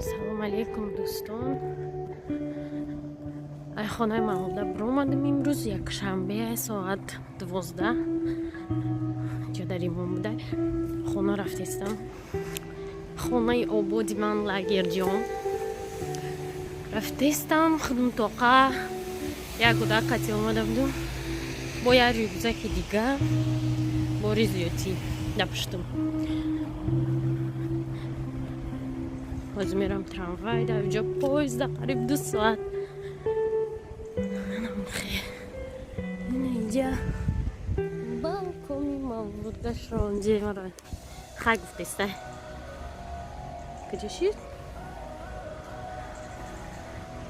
Салом алейкум, дӯстон. Ай хонаи Мавлуда биромадем. Имрӯз якшанбе, соат 12 ҷо дар имон буда, хона рафтестам. Хонаи ободи ман, лагерҷон, рафтестам. Худум тоқа як кӯдак қати омада будум, бо як рюкзаки дига, бори зиёдтӣ напуштум. Ҳозир мерам трамвай, дар ҷо поезда қариб 2 соат. Инҷа балкони Мавлудашонҷе мара хай гуфтеста, куҷо шид?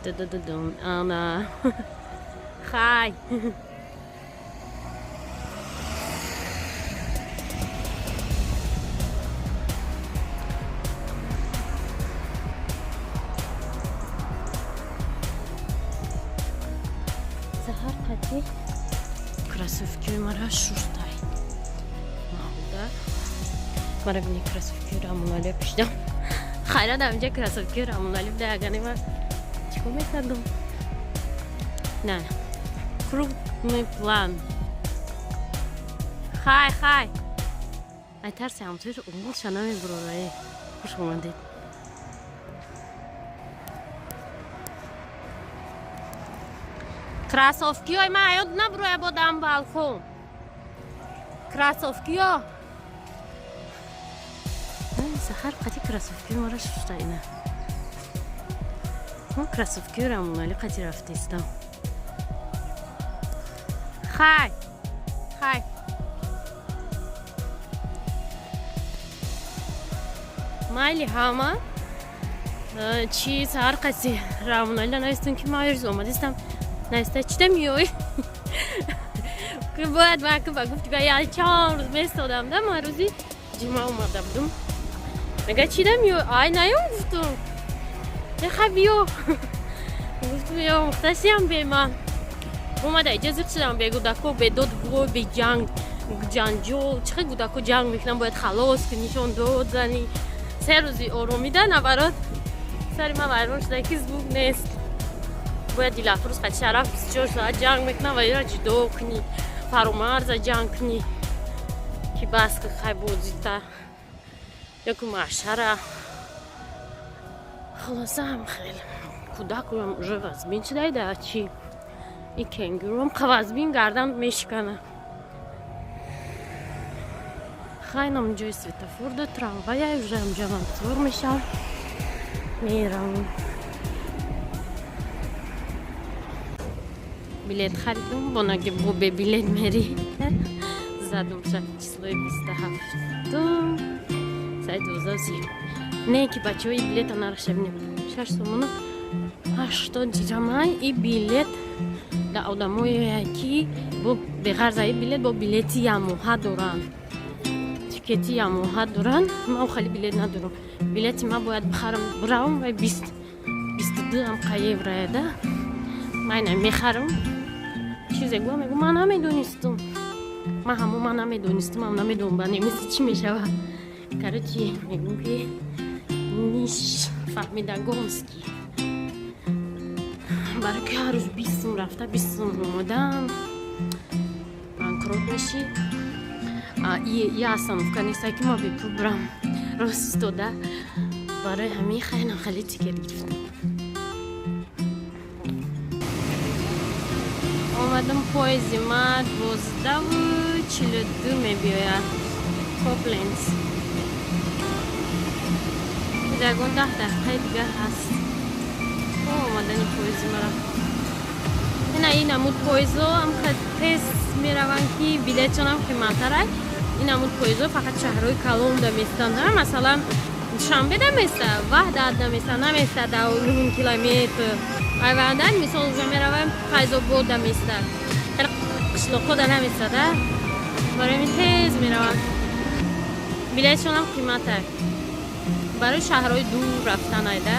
Дудудудум, ана хай. Саҳар қати кроссовкиҳои мара шустай. Мавлуда мара бини, кроссовкиҳои Рамоналия пӯшидам. Хайра, дар инҷа кроссовкиҳои Рамонали буда, агар ма чикор мекардам? На крупный план. Хай, хай. Ай, тарси ҳамсояш оғозша намебурора. Хуш омадед. Кроссовкиҳои ман аёд набуроя бо дам балкон. Кроссовкиҳо саҳар қати кроссовкиҳои мара шушта. Ина ман кроссовкиҳои Рамонали қати рафтестам. Хай, хай. Майли, ҳама чи саҳар қати Рамоналида навистам, ки ман рӯз омадистам. Наиста, чида меёй? Бояд ман ки ба гуфти я чанд рӯз местодам да, ман рӯзи ҷумъа омада будум. Мега, чида меёй? Ай, наём, гуфтум. Еха, биё, гуфтум. Ё мухтасиам бе ман омада, иҷа зиқ шудам, бе гудако, бе дод вой, бе ҷанг ҷанҷол. Чӣ хел гудако ҷанг мекунам, бояд халос кунӣ, нишон дод зани. 3 рӯзи оромида наоборот сари ман вайрон шуда, ки звук нест. Бояд Дилафрӯз қати Шараф 24 соат ҷанг мекунам ва ира ҷудо кунӣ, Фаромарза ҷанг кунӣ, ки бас ки, хай, бозита яку машара. Хулосаам, хел кӯдакам уже вазбин шудай да чи и кенгурум қавазбин гардан мешикана. Хайнам ҷои светофор да трамвая, уже амҷа ман сувор мешавам, мерам. Билет харидум, бонаги бо бе билет мери. Задумша числои 27-ум, саи 12:30. Не ки бачаҳои билета нархша бинем: 6 сомону 80 дирамай. И билет да одамое ки бо беғарза и билет бо билети ямоҳа доранд, тикети ямоҳа доранд. Ман хали билет надорам. Билети ман бояд бихарам, биравам, вай 22 амқа еврая да. Ман ина мехарам. Чизе гӯ, мегӯ, ман намедонистам. Ман ҳамо ман намедонистам, ам намедонам, ба немиси чӣ мешавад. Короче, мегӯм, ки ниш фаҳмидагонски, барои ки ҳар рӯз 20 сум рафта, 20 сум омадан, банкрот мешӣ. Я остановка неста, ки ма бепул бирам рост истода. Барои ҳамин хайнам хеле тикет гирифтам, омадам. Поезди ма 12:42 мебиёяд, Кобленц. Ягон 10 дақиқаи дигар ҳаст омадани поезди мара. Ина, ин намуд поездо тез мераванд, ки билетшонам қиматтарай. Ин намуд поездо фақат шаҳрҳои калонда местанд. Масалан, Душанбеда места, Ваҳдат наместа, наместа 9 километр айвандан. Мисол, уже меравам, Файзобода места, қишлоқода наместада. Барои ҳамин тез мераванд, билетшонам қиматар, барои шаҳрҳои дур рафтан айда.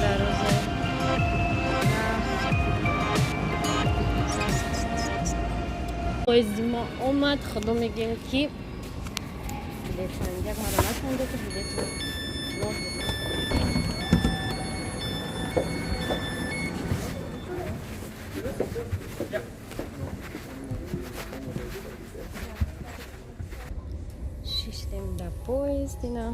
Дарозе рафт. Поезди мо омад. Худо, мегӯем, ки билетсанҷак маро насанҷа, ки билет нод. Шиштем дар поезд. Ина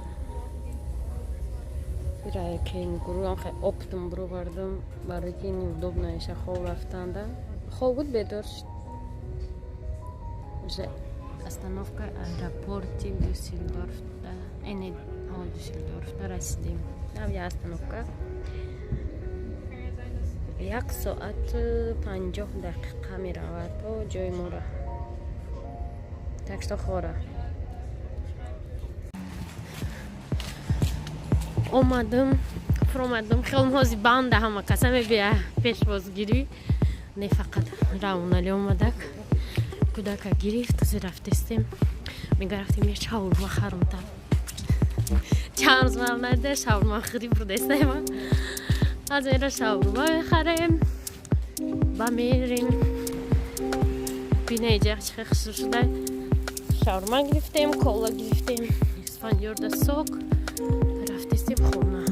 кенгуруам хеле оптом бировардам, барои ки неудобно иша хоб рафтанда. Хоб буд, бедор шуд. Уже остановка аэропорти Дюссельдорф, эне Дюссельдорфда расидем. Я остановка 1 соату 50 дақиқа меравад то ҷои мора, так что хора омадам, фуромадам. Хелм ҳози банда ҳама каса мебия пешвозгирӣ. Не, фақат равонали омадак, кӯдака гирифт. Ози рафтестем, мега рафтем я шаурма харумта. Чанд рӯз ман наида шаурма хӯрӣ бурдестем. Аз ера шаурма мехарем ба мерем. Бинаиҷа чӣ хел хушрӯ шуда. Шаурма гирифтем, кола гирифтем, Исфандиёрда сок. Рафтестем хона.